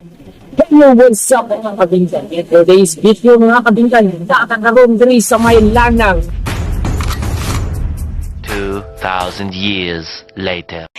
Hello, what's up, mga kabinggan? In today's video, mga kabinggan, nakakaroon diri sa may lanang. 2,000 years later.